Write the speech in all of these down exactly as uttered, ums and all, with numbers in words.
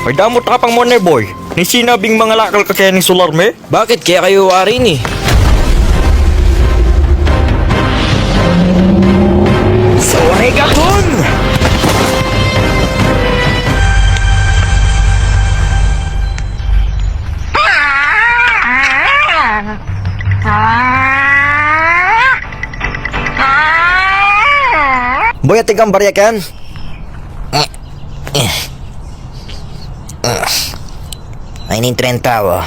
Ay, damu tapang mu ne, boy. Ni sinabing mangalakal ka keni sular me? Bakit? Kaya kayu wari ni. Sorry ka dun! Boy, atin kang barya ken? Ay, ning trenta, o.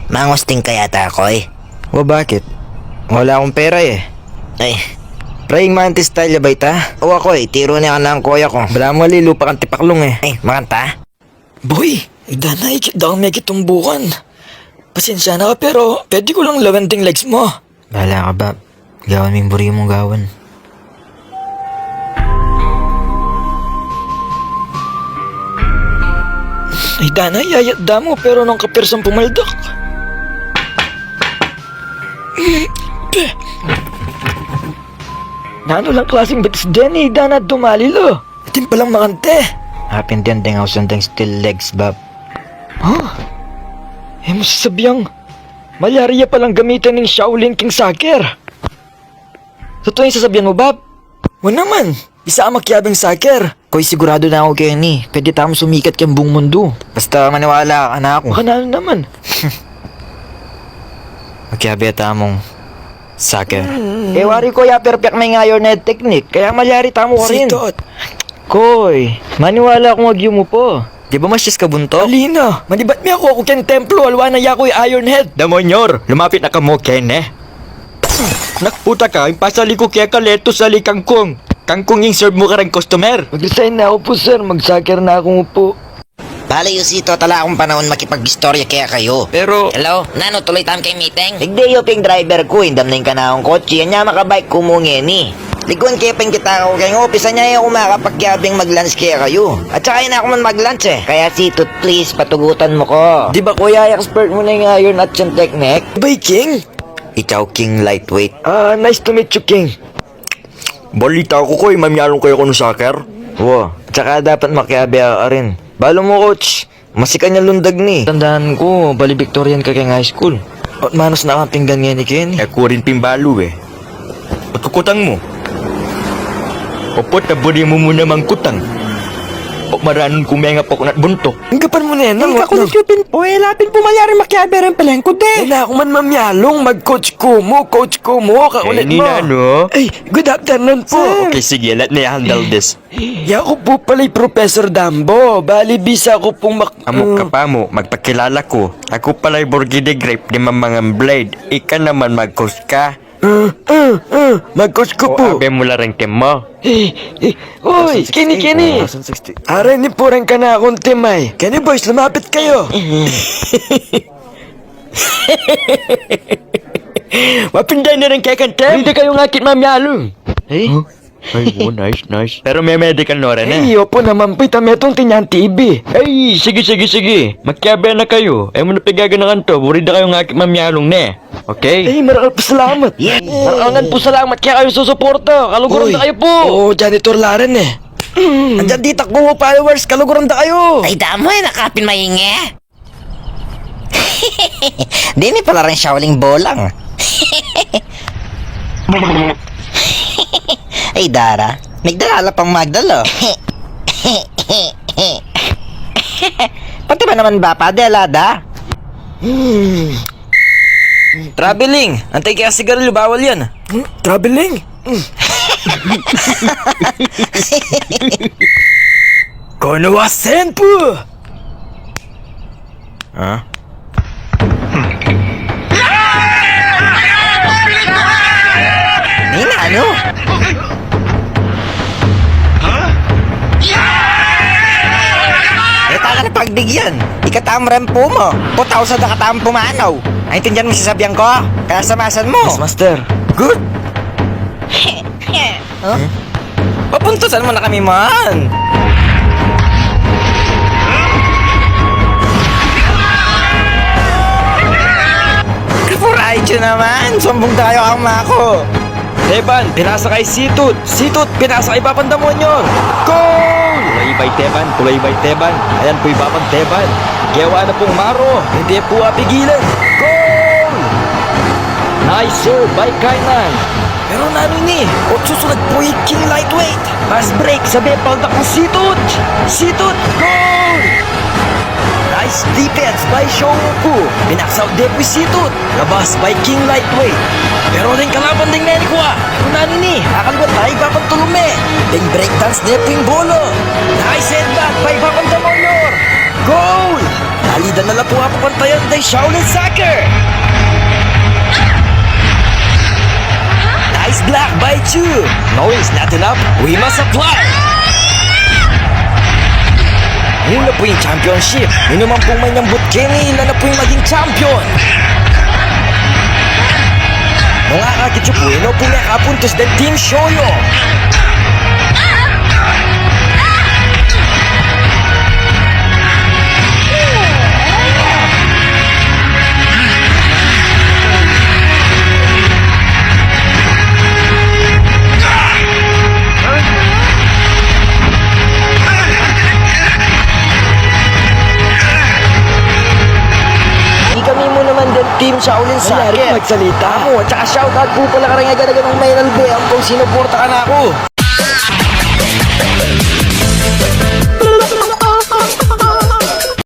Mangusting kaya ta, koy? Wa, bakit? Wala akong pera, e. Ay. Praying mantis style ya ba ita? O, ako, e, tiru ne kanakung koya ku. Balamu ali, lupa kang tipaklung, e. Ay, makanta? Boy, ida na, ikit da kang mekitumbukan. Pasensya na ka, pero pwede ku lang lawen ding legs mu? Bahala ka, Bab. Gawan ming buri mung gawan. Ay, dana, yayat da mu, pero nung kapirsang pumaldak. Nanu lang klaseng batis deni, dana, dumali la. Atin palang makante. Apin den deng ausan deng steel legs, Bab. Ha? E mu sasabiang malyari ya palang gamitan ning Shaolin king soccer? Tutu ing sasabian mu, Bab? Wa naman. Bisa makiabing soccer. Koy, sigurado na ku keni. Pwede tamung sumikat king buung mundu. Basta maniwala ka kanaku. Makananu naman? Makiabe tamung soccer. E, wari ku ya perfect me ing iron head technique. Kaya malyari tamu karin. Sitot. Koy, maniwala kung agyu mu pa. Di ba masyas ka buntuk? Alina, manibat mi aku, aku keng templo, alwa na yaku i Iron Head. Demonyor, lumapit na ka mu keni. Nakputa ka, ing pasali ku keka lettuce ali kangkung. Kangkung ing serve mu kareng customer. Mag-resign na aku pu, sir. Mag-soccer na aku pu. Bale, yu, Sitot, ala akung panaun makipag-istorya kekayu. Pero... Hello? Nanu, tuloy tamu keng meeting? Igde yu pin ing driver ku, indam na ing kanakung kotse, anya makabike ku mu ngeni. Liguan ke pa ing kita ku keng office, anya e ku makapakiabing mag-lunch kekayu. At saka e na ku man mag-lunch e. Kaya Sitot, please, patugutan mu ku. Di ba, kuya, expert mu na ing iron at yang technique? Ba i King? Ikaw, King Lightweight. Ah, nice to meet you, King. Balita ku, koy, mamyalung ka kanu soccer? Wa, tsaka dapat makiabe ka karin. Balu mu, coach, masikan yang lundag ni. Tandaan ku, valedictorian ka keng high school. At manus na kang pinggan ngeni keni. E ku rin pin balu e. At kukutang mu? Opo, taburi mu mu namang kutang. O, maranun ku mengapok na't buntuk. Anggapan mu ne na. E, kakulit yu pin pu, e, la pin pu malyari makiabe reng palengku de. E, na ku man mamyalung, mag-coach ku mu, coach ku mu, kakulit mu. E, nanu? Ay, good afternoon pu. Sir. Okay, sige, let me handle this. Yaku pu pala i Professor Dumbo, bali bisa ku pung mak- Amu ka pa mu, magpakilala ku. Aku pala i Burgi de Grape, di mamangang blade. Ika naman, mag-coach ka. Uh, uh, uh, mag-coach ku pu. O, abe mu la reng team mu. E, e, uy, keni, keni. Ara ini pu reng kanakung team ay. Keni, boys, lumapit kayu. Mapinda na reng kekang team. Pwede kayung akit mamyalung. E? Huh? Ay, o, nice, nice. Pero me-medical no rin e. Ay, opo naman pu, ita metung tinyan T B. Ay, sige, sige, sige. Makiabe na kayu. E mu na pigaganakan to, buri da kayung akit mamyalung ne. Okay? Ay, marakal pu salamat. Marakal ngan pu salamat kekayu susuporta. Kaluguran da kayu pu. O, janitor la rin e. Andyan ditak ku followers, kaluguran da kayu. Ay, damu e, nakapin mainge. Deni pala reng Shaolin bolang. Ay, dara. Migdala la pang magdala. Pati ba naman bapa, dela da? Hmm. Traveling! Antay kaya sigarilyo, bawal yan. Hmm? Traveling? Hmm. Kono wa senpu! Ha? Nina, ano? E, taka na pagdigyan. Ikatam rempo mo. Putaw sa dakatam pumanaw. Naintindihan mo sasabihan ko? Kaya samasan mo. Yes, master. Good. Huh? Papuntusan mo na kami man. Kapuray siya naman. Sumbong tayo ang mako. Eban, pinasa kay Situt. Situt, pinasa kay Papang Demonyo. Goal! By Teban, tuloy by Teban. Ayan pu i Babang Teban. Gewa na pung maro. Hindi pu apigilan. Goal! Nice serve by Kainan. Pero nanu ini? Otsusunod pu i King Lightweight. Fast break, sabyan paldak na Situt. Situt, goal! Nice defense by Showoku. Binaksaw de pu i Situt. Labas by King Lightweight. Pero deng kalaban deng menikwa. Pero nanu ini? Akaliwat tayu, Babang Tulume. Deng breakdance de pu ing bola. Nice headbutt by Babang Tamoyor. Goal! Nalidan na la pu apapantayan deng Shaolin Soccer. Nice block by Chu. No, it's not enough. We must apply. Ini na pu ing championship. Minuman pung manyambut keni, ila na pu ing maging champion. Nung akakit yu pu, ino pu ing makapuntus deng Team Shoyo? Ikami mu naman deng Team Shaolin Soccer. Mayari magsalita. Amu, at saka shoutout pu pala kareng agad-agad nang Maynal Bay, ampong sinuporta kanaku.